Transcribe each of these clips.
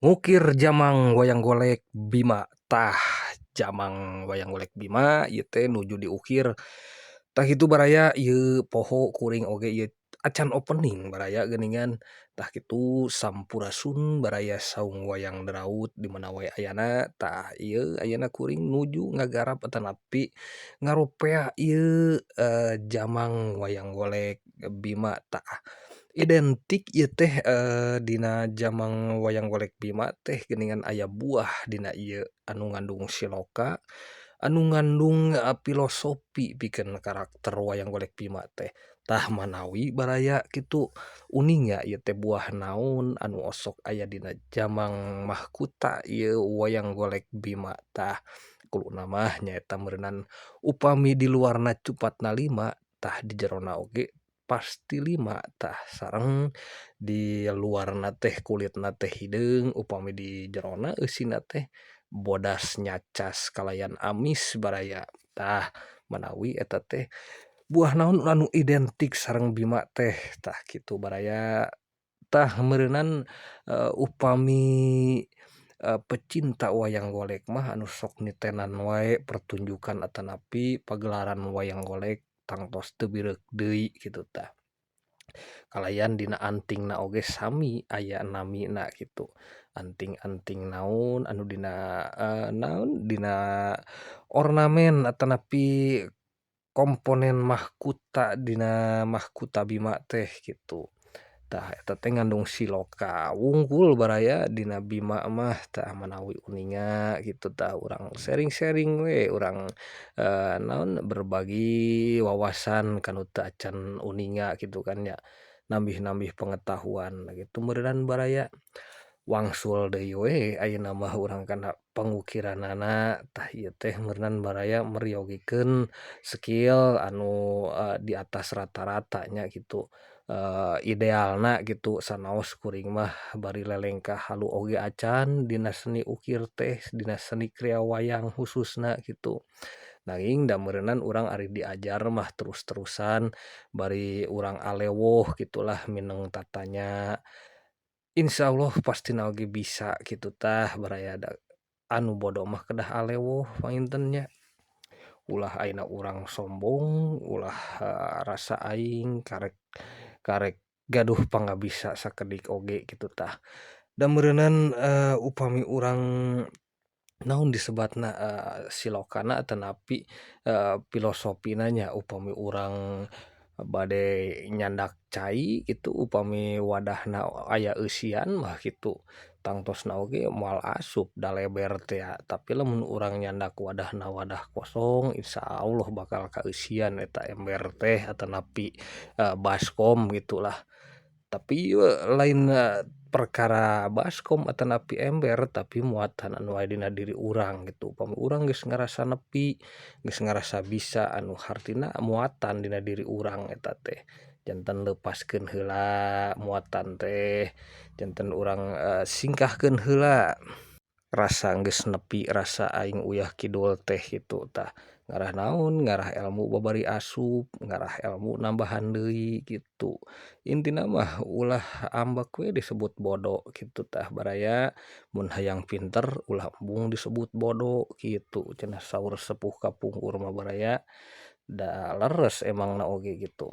Ngukir jamang wayang golek Bima. Tah, jamang wayang golek Bima ieu teh nuju diukir. Tah kitu baraya ieu poho kuring oge ieu acan opening baraya geuningan. Tah kitu sampurasun baraya saung wayang deraut di mana wae ayana. Tah ieu ayeuna kuring nuju ngagarap atanapi ngaropea ieu jamang wayang golek Bima. Tah, identik ieu teh dina jamang wayang golek Bima teh geuningan aya buah dina ieu anu ngandung siloka, anu ngandung filosofi pikeun karakter wayang golek Bima teh. Tah manawi baraya kitu uninga ieu teh buah naon anu osok aya dina jamang mahkuta ieu wayang golek Bima. Tah, kuluna mah nyaeta meureunan upami di luarna cupatna 5, tah di jerona oge pasti 5. Tah sareng di luarna teh kulitna teh hideung, upami di jerona eusina teh bodas nyacas kalayan amis baraya. Tah manawi eta teh buah naon anu identik sareng Bima teh. Tah kitu baraya. Tah meureunan upami pecinta wayang golek mah anu sok nitenan wae pertunjukan atanapi pagelaran wayang golek tangtos teu bireuk deui kitu tah. Kalayan dina antingna oge sami aya namina kitu. Anting-anting naon anu dina naon dina ornamen atanapi komponen mahkuta dina mahkuta Bima teh kitu. Tah eta teh ngandung siloka wungkul baraya dina Bima mah. Tah manawi uninga kitu tah urang sharing-sharing we, urang naon berbagi wawasan ka nu teu acan uninga kitu kan nya, nambih-nambih pengetahuan kitu meureunan baraya. Wangsul deui we ayeuna mah urang kana pangukiranana. Tah ieu teh meureunan baraya meryogikeun skill anu di atas rata-rata nya kitu. Idealna kitu sanaos kuring mah bari lelengkah halu oge acan dina seni ukir teh, dina seni kriya wayang khususna kitu. Nanging da meureunan urang ari diajar mah terus-terusan bari urang alewoh gitulah mineng tatanya, insyaallah pastina oge bisa kitu. Tah baraya, da anu bodo mah kedah alewoh panginten nya. Ulah ayeuna urang sombong, ulah rasa aing karek karek gaduh pangabisa sakedik oge kitu. Tah, da meureunan upami urang naon disebatna silokana atanapi filosofina nya, upami urang bade nyandak cai kitu, upami wadahna aya eusian mah kitu tangtosna oge moal asup da leber tea. Tapi lamun urang nyandak wadahna wadah kosong, insyaallah bakal kaeusian eta ember teh atanapi baskom gitulah. Tapi ieu lain perkara baskom atanapi ember, tapi muatan anu aya dina diri urang gitu. Upami urang geus ngarasa nepi, geus ngarasa bisa, anu hartina muatan dina diri urang eta teh janten lepaskeun heula muatan teh, janten urang singkahkeun heula rasa geus nepi, rasa aing uyah kidul teh kitu. Tah, ngarah naon, ngarah ilmu babari asup, ngarah ilmu nambahan deui kitu. Intina mah ulah ambek we disebut bodoh kitu. Tah baraya, mun hayang pinter ulah embung disebut bodoh kitu cenah saur sepuh kapungkur mah baraya. Da leres emangna oge kitu.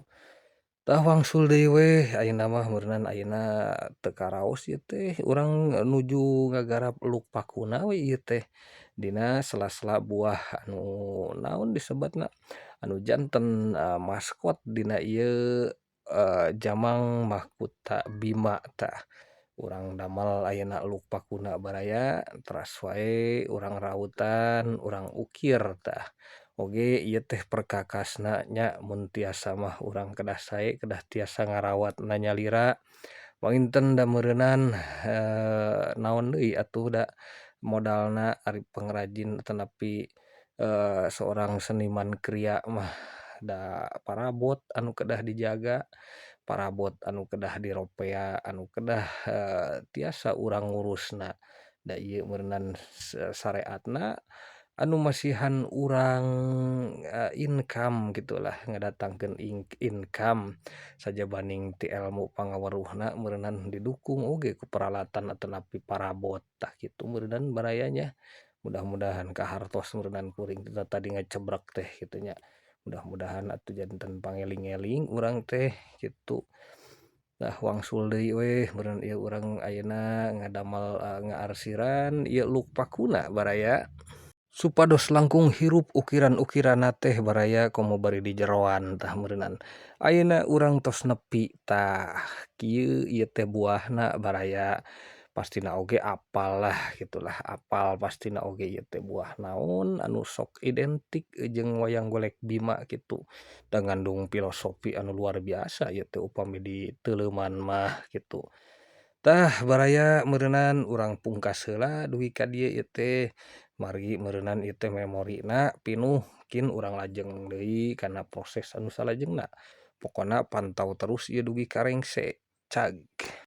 Tah, wangsul deui we ayeuna mah. Meureunan ayeuna teu karaos ieu teh urang nuju ngagarap luk pakuna we ieu teh dina sela-sela buah anu naon disebatna anu janten maskot dina ieu jamang mahkuta Bima. Tah, urang damel ayeuna luk pakuna baraya, teras wae urang rautan, urang ukir. Tah oge ieu teh perkakasna nya, mun tiasa mah urang kedah sae, kedah tiasa ngarawatna nyalira panginten. Da meureunan naon deui atuh, da modalna ari pengrajin atanapi seorang seniman kriya mah da parabot anu kedah dijaga, parabot anu kedah diropea, anu kedah tiasa urang ngurusna. Da ieu meureunan sareatna. Anu masihan urang income gitulah, ngadatangkeun income sajabaning ti elmu pangaweruhna meureunan didukung oge ku peralatan atanapi parabot tah kitu meureunan baraya nya. Mudah-mudahan kahartos meureunan kuring teh tadi ngacebrek teh kitu nya. Mudah-mudahan atuh janten pangeling-eling urang teh kitu. Tah wangsul deui weh meureun ieu urang ayeuna ngadamel ngaarsiran ieu luk pakuna baraya supados langkung hirup ukiran-ukiranna teh baraya komo bari di jeroan tah meureunan. Ayeuna urang tos nepi tah kieu ieu teh buahna baraya pastina oge apal lah gitulah, apal pastina oge ieu teh buah naon anu sok identik jeung wayang golek Bima kitu da ngandung filosofi anu luar biasa ieu teh upami diteuleuman mah kitu. Tah baraya meureunan urang pungkas heula dugi ka dieu ieu teh margi meureunan ieu teh memorina pinuh mungkin urang lajeng deui kana proses anu salajengna pokona pantau terus ieu dugi ka rengse cag.